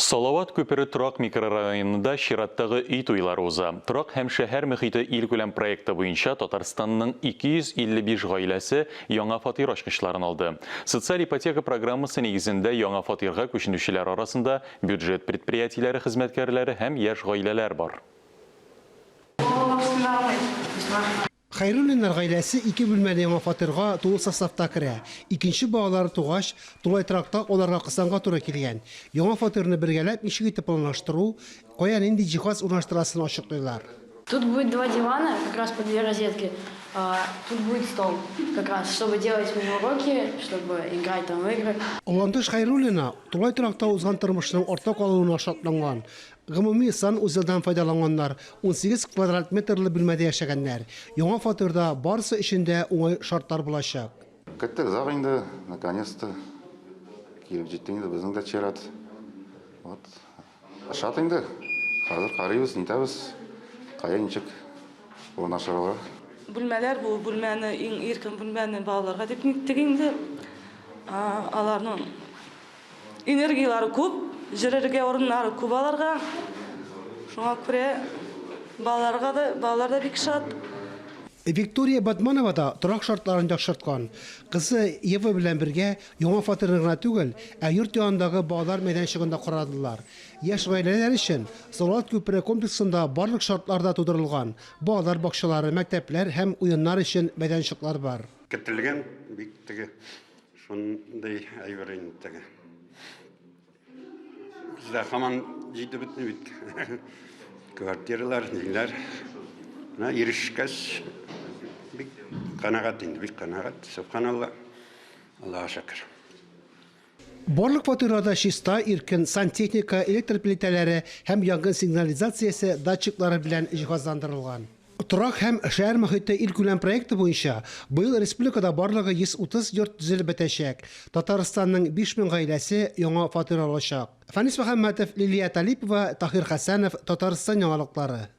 Салават күпере торак микрорайонында чираттагы өй туйлары уза. Торак һәм шәһәр мөхите илкүләм проекты буенча Татарстанның 255 гаиләсе яңа фатир ачкычларын алды. Социаль ипотека программасы нигезендә яңа фатирга күченүчеләр арасында бюджет предприятиеләре хезмәткәрләре һәм яшь гаиләләр бар. Хәйруллиннар гаиләсе ике бүлмәле яңа фатирга тулы составта керә. Икенче балалары тугач, тулай торакта аларга кысанга туры килгән. Яңа фатирны бергәләп ничек итеп планлаштыру, кая нинди җиһаз урнаштырасын ачыклыйлар. Тут будет два дивана, как раз по две розетки, тут будет стол, как раз, чтобы делать мне уроки, чтобы играть там в игры. Ландыш Хәйруллина тулай торакта узган тормышының артта калуына шатланган. Гомуми санузелдан файдаланганнар, 18 квадрат метрлы бүлмәдә яшәгәннәр. Яңа фатирда барысы өчен дә уңай шартлар булачак. Көттек озак инде, наконец-то килеп җитте инде безнең дә чират. Вот. Шат инде. Хәзер карыйбыз, нитәбез, кая ничек урнашырга. Бүлмәләр бу бүлмәне иң иркен бүлмәне балаларга дип ниттек инде. Аларның Энергияләре күп, җөрергә урыннары күп аларга. Шуңа күрә балаларга да, балалар да бик шат. Виктория Батманова да торак шартларын яхшырткан. Кызы Ева белән бергә яңа фатирны гына түгел, ә йорт янындагы балалар мәйданчыгын да карадылар. Яшь гаиләләр өчен Салават күпере комплексында барлык шартлар да тудырылган, балалар бакчалары, мәктәпләр һәм уеннар өчен мәйданчыклар бар. Көтелгән, бик теге Шундый әйбер инде теге. Бездә һаман җитеп бетми бит. Квартиралар, ниләр. Менә ирешкәч, бик канәгать инде, бик канәгать. Сөбханалла. Аллага шөкер. Барлык фатирлар да чиста, иркен, сантехника, электр плитәләре һәм янгын сигнализациясе датчиклары белән җиһазландырылган. Торак һәм шәһәр мохите илкүләм проекты буенча быел республикада барлыгы 130 йорт төзелеп бетәчәк. Татарстанның 5000 гаиләсе яңа фатир алачак. Фәнис Мөхәммәтов, Лилия Талипова, Таһир Хәсәнов, Татарстан яңалыклары.